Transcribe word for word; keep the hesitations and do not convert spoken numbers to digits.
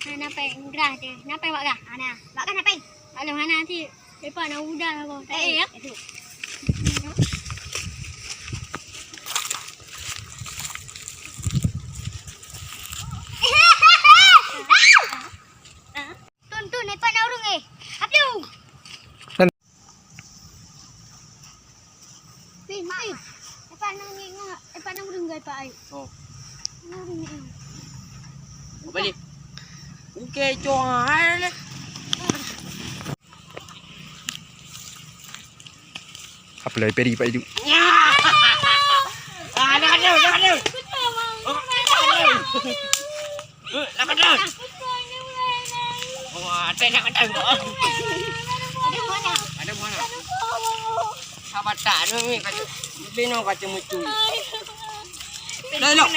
Hana pèng grah teuh. Na pèng bak grah? Hana. Bak grah na pèng? Bak lôn hana cit. Lepas na udah aku. Tak eh, ya? Itu. Tun, tun, lepas na urung eh. Apiu. Pih, mai. Epa nang ni ngah, epa nang ureueng gai pa ai. Oh. Nang ureueng ni. Balik. Oke, cong. Hai le. Apa lagi peri pak itu? Ah, dah ada, dah ada. Oh, dah ada. Eh, nak kena. Wah, ada nak kena. Ada mana? Ada mana? Sabar tak, ni kata. Bino kata mutu. Dah, dah.